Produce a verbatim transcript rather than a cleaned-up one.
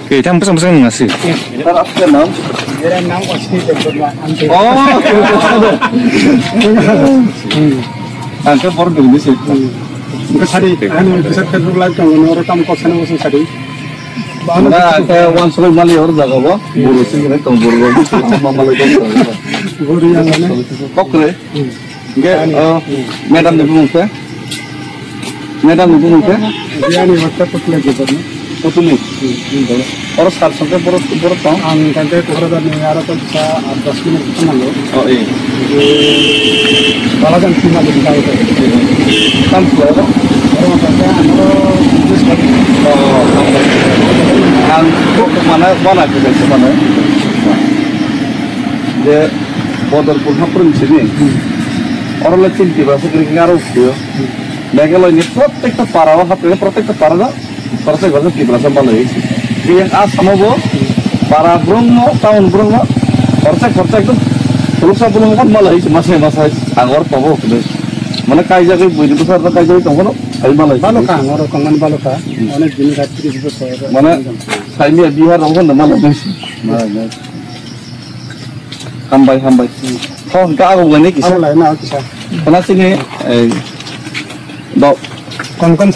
Khe tamo bwsang bwsang nang si. Sir, aapka naam? Mera naam Ashwini Debbarma. Oh. Ang khe borok ni se. Ang khe sari, ang khe sari Facebook live tong, oro tamo kok sana bwsang sari. Wngkha ang khe uansukgwi mali oro jaga bo. Buru sing khe tong buru bo. Mama lai tong. Buru yang mana? Kok kre? Hingke, oh, madam ni bumung khe? Madam ni bumung khe? Biyani hota Putula Debbarma. Putuli? Oro sal songkhe borok, borok tong? Ang tangkhe Kohrajar ni aro to kisa aat dos minute kisa nango. Oh, eh. Balajan Sima ni tao to. Tam khlai ro? Oro tangkhe amoro business khlai. Oh, ang kok mana, mana khe khe mana? Je Bodorpur haprung sini. Oro le tin Tiprasa kwrwi khe aro uphio. Meghalaya ni protekta para o hapre, protekta para o protek basa Tiprasa malai. Kiyang Assam o bo para brongno, town brongno, protek protek to khuluksa bolong kon malai, masai masai ang oro tobo hwnwi. Mane kaijagwi buini bwsarok kaijagwi tongphano, hai malai. Baloka ang oro tongmani baloka. Onek din rat tris bosor. Mane saimia Bihar rok hono malai. Malai. Hambai, hambai. Ho, hingke abo wngkha ni kisa. Abo lai na kisa. Khana sini, eh, do. Kon kon